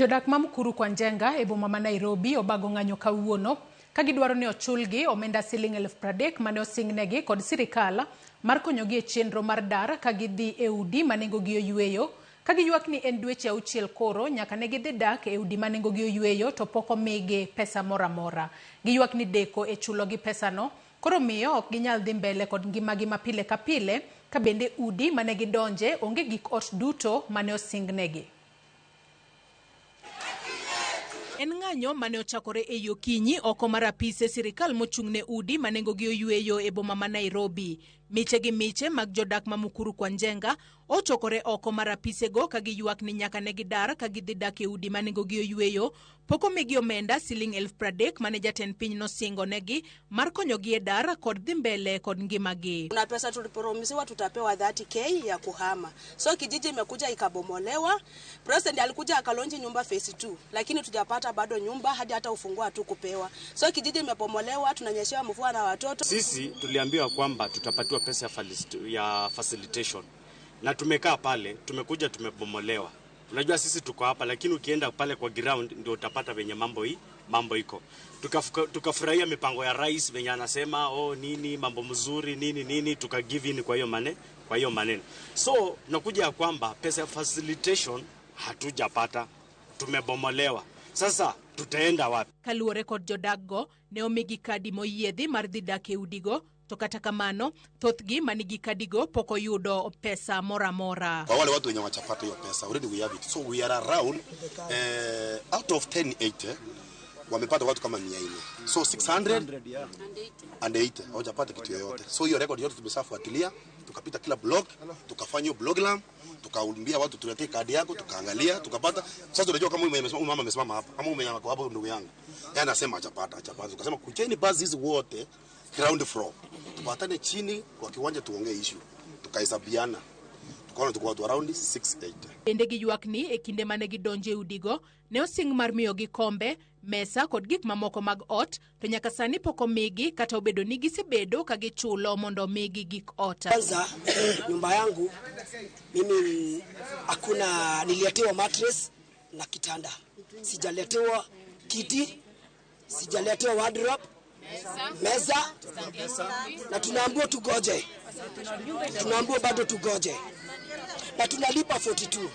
Jodak ma Mukuru kwa Njenga e boma ma Nairobi obago ng'anyo kawuono ka gidwaro ni ochulgi omenda siling 30,000 mane osingnegi kod sirikal mar konyogi e chenro mar dar ka gidhi e udi ma nengogi oyweyo ka giywak ni en dweche 6 koro nyaka ne gidhi dak e udi ma nengogi oyweyo to pok omigi pesa moro amora. Giywak ni deko e chulogi pesano koro miyo ok ginyal dhi mbele kod ngimagi ma pile ka pile ka bende udi mane gidonje onge gik ot duto mane osingnegi. En ng'anyo mane ochakore e okinyi oko mar apise sirikal mochung'ne udi ma nengogi oyweyo e boma ma Nairobi. Miche gi miche mag jodak ma Mukuru kwa Njenga ochokore oko mar apisego ka giywak ni nyaka ne gidar ka gidhi dak e udi ma nengogi oyweyo. Pok omigi omenda siling 30,000 mane jatend piny nosingo negi mar konyogi e dar kod dhi mbele kod ngimagi. Kuna pesa tulipromisiwa tutapewa 30K ya kuhama. So kijiji imekuja ikabomolewa. President alikuja akalaunch nyumba phase 2, lakini tujapata bado nyumba hadi hata ufunguo hatukupewa. So kijiji imebomolewa, tunanyeshewa mvua na watoto. Sisi tuliambiwa kwamba tutapatiwa pesa ya facilitation. Na tumekaa pale, tumekuja tumebomolewa. Unajua sisi tuko hapa, lakini ukienda pale kwa ground ndio utapata venye mambo iko. Tukafurahia mipango ya rais venye anasema oh nini mambo mzuri nini nini, tuka give in kwa hiyo maneno. So nakuja kwamba pesa ya facilitation hatujapata, tumebomolewa. Sasa tutaenda wapi? Kaluwore kod jodakgo ne omigi kadi moyiedhi mar dhi dak e udigo, to kata kamano thothgi manigi kadigo pok oyudo pesa moro amora. Kwa wale watu wenye wachapata hiyo pesa already we have it, so we are around out of 1080 wamepata watu kama 400, so 680 hawajapata kitu yoyote. So hiyo record yote tumeshafuatilia, tukapita kila block, tukafanya hiyo block, tukaambia watu tuletee kadi yako, tukaangalia, tukapata. Sasa unajua kama huyu mama amesimama hapa, kama huyu mama hapo ndugu yangu, yeye anasema hajapata, hajapata. Tukasema kujeni basi hizi wote ground floor, tupatane chini kwa kiwanja tuongee issue, tukahesabiana, tukaona tuko watu around 680. Bende giywak ni e kinde mane gidonje e udigo ne osing mar miyogi kombe, mesa kod gik mamoko mag ot, to nyaka sani pok omigi kata obedo ni gisebedo ka gichulo mondo omigi gik ot. Kwanza nyumba yangu mimi hakuna, nililetewa mattress na kitanda, sijaletewa kiti, sijaletewa wardrobe, meza, na tunaambiwa tugoje, tunaambiwa bado tugoje, na tunalipa 42.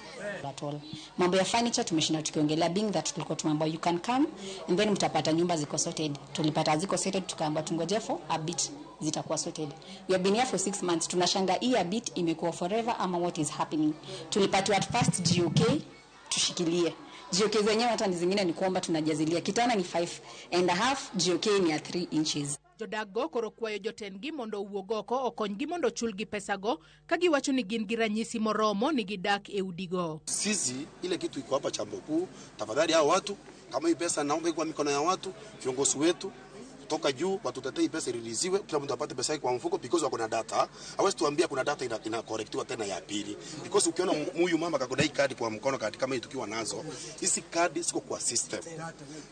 At all. Mambo ya furniture tumeshinda tukiongelea, being that tulikuwa tumeambiwa you can come and then mtapata nyumba ziko sorted. Tulipata ziko sorted, tukaambiwa tungoje for a bit zitakuwa sorted. We have been here for 6 months. Tunashanga hii a bit imekuwa forever ama what is happening. Tulipatiwa at first GOK tushikilie. GOK zenyewe hata ni zingine ni kuomba tunajazilia. Kitanda ni 5.5, GOK ni ya 3 inches. Jodakgo koro kwayo jotendgi mondo owuog oko okonygi mondo ochulgi pesago ka giwacho ni gin gi ranyisi moromo ni gidak e udigo. Sisi ile kitu iko hapa chambo kuu, tafadhali hao watu kama hii pesa naomba kwa mikono ya watu, viongozi wetu kutoka juu watutetee hii pesa iriliziwe, kila mtu apate pesa yake kwa mfuko, because wako na data. Hawezi tuambia kuna data ina correctiwa tena ya pili, because ukiona huyu mama kakodai kadi kwa mkono, kadi kama hii tukiwa nazo, hizi kadi ziko kwa system.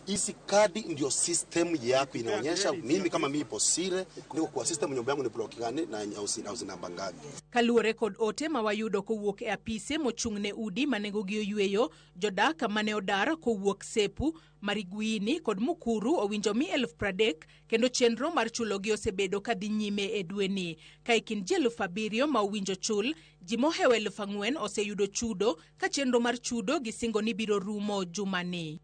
Hizi kadi ndio system yako inaonyesha mimi kama mimi Posire niko kwa system, nyumba yangu ni block gani na house namba ngapi. Kaluwore kod ote ma wayudo kowuok e apise mochung'ne udi ma nengogi oyweyo, jodak mane odar kowuok Sepu, Mariguini kod Mukuru owinjo mi 30,000 kendo chenro mar chulogi osebedo kadhi nyime e dweni. Ka e kind ji 7,000 ma owinjo chul, ji mohewo 4,000 oseyudo chudo ka chenro mar chudo gisingo ni biro rumo jumani.